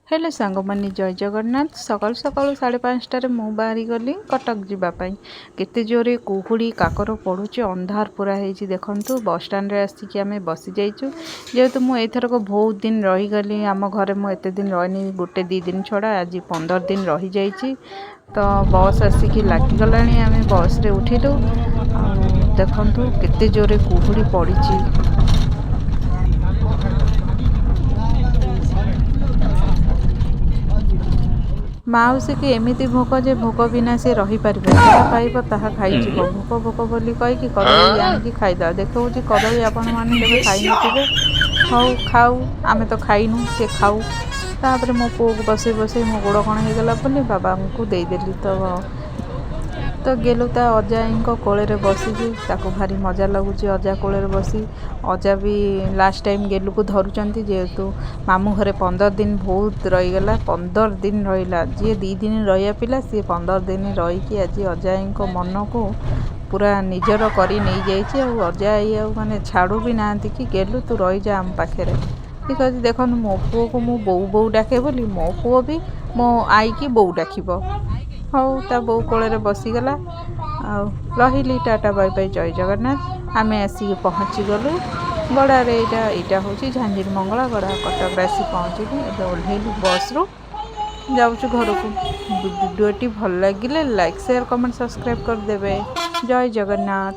Hello ସାଙ୍ଗମାନେ, ଜୟ ଜଗନ୍ନାଥ। ସକାଳୁ ସକାଳୁ 5:30ରେ ମୁଁ ବାହାରିଗଲି କଟକ ଯିବା ପାଇଁ। କେତେ ଜୋରେ କୁହୁଡ଼ି କାକର ପଡ଼ୁଛି, ଅନ୍ଧାର ପୁରା ହେଇଛି। ଦେଖନ୍ତୁ, ବସଷ୍ଟାଣ୍ଡରେ ଆସିକି ଆମେ ବସିଯାଇଛୁ। ଯେହେତୁ ମୁଁ ଏଇଥରକ ବହୁତ ଦିନ ରହିଗଲି, ଆମ ଘରେ ମୁଁ ଏତେ ଦିନ ରହିନି, ଗୋଟେ ଦୁଇ ଦିନ ଛଡ଼ା ଆଜି 15 ଦିନ ରହିଯାଇଛି। ତ ବସ୍ ଆସିକି ଲାଗିଗଲାଣି, ଆମେ ବସ୍ରେ ଉଠିଲୁ। ଆଉ ଦେଖନ୍ତୁ, କେତେ ଜୋରେ କୁହୁଡ଼ି ପଡ଼ିଛି। ମାଉସୀକି ଏମିତି ଭୋକ ଯେ ଭୋକ ବିନା ସେ ରହିପାରିବନି। ଯାହା ପାଇବ ତାହା ଖାଇଯିବ। ଭୋକ ଭୋକ ବୋଲି କହିକି କଦଳୀ ଆଣିକି ଖାଇଦେଲା। ଦେଖାଉଛି କଦଳୀ, ଆପଣମାନେ କେବେ ଖାଇନଥିବେ। ହଉ ଖାଉ, ଆମେ ତ ଖାଇନୁ, ସେ ଖାଉ। ତାପରେ ମୋ ପୁଅକୁ ବସେଇ ବସେଇ ମୋ ଗୋଡ଼ କ'ଣ ହେଇଗଲା ବୋଲି ବାବାଙ୍କୁ ଦେଇଦେଲି। ତ ଗେଲୁ ତା ଅଜାଙ୍କ କୋଳରେ ବସିଛି, ତାକୁ ଭାରି ମଜା ଲାଗୁଛି ଅଜା କୋଳରେ ବସି। ଅଜା ବି ଲାଷ୍ଟ ଟାଇମ୍ ଗେଲୁକୁ ଧରୁଛନ୍ତି, ଯେହେତୁ ମାମୁଁ ଘରେ 15 ଦିନ ବହୁତ ରହିଗଲା। 15 ଦିନ ରହିଲା। ଯିଏ 2 ଦିନ ରହିବା ପିଲା, ସିଏ 15 ଦିନ ରହିକି ଆଜି ଅଜାଙ୍କ ମନକୁ ପୁରା ନିଜର କରି ନେଇଯାଇଛି। ଆଉ ଅଜା ଆଈ ଆଉ ମାନେ ଛାଡ଼ୁ ବି ନାହାନ୍ତି କି ଗେଲୁ, ତୁ ରହିଯା ଆମ ପାଖରେ। ଠିକ୍ ଅଛି। ଦେଖନ୍ତୁ, ମୋ ପୁଅକୁ ମୁଁ ବୋଉ ବୋଉ ଡାକେ ବୋଲି ମୋ ପୁଅ ବି ମୋ ଆଈକି ବୋଉ ଡାକିବ। ହଉ, ତା ବୋଉ କୋଳରେ ବସିଗଲା। ଆଉ ରହିଲି, ଟାଟା, ବାଇ ବାଇ, ଜୟ ଜଗନ୍ନାଥ। ଆମେ ଆସିକି ପହଞ୍ଚିଗଲୁ ଗଡ଼ାରେ। ଏଇଟା ହେଉଛି ଝାଞ୍ଜିର ମଙ୍ଗଳା ଗଡ଼ା। କଟକରେ ଆସି ପହଞ୍ଚିଲୁ। ଏବେ ଓହ୍ଲେଇଲୁ ବସ୍ରୁ, ଯାଉଛୁ ଘରକୁ। ଭିଡ଼ିଓଟି ଭଲ ଲାଗିଲେ ଲାଇକ୍, ସେୟାର, କମେଣ୍ଟ, ସବସ୍କ୍ରାଇବ୍ କରିଦେବେ। ଜୟ ଜଗନ୍ନାଥ।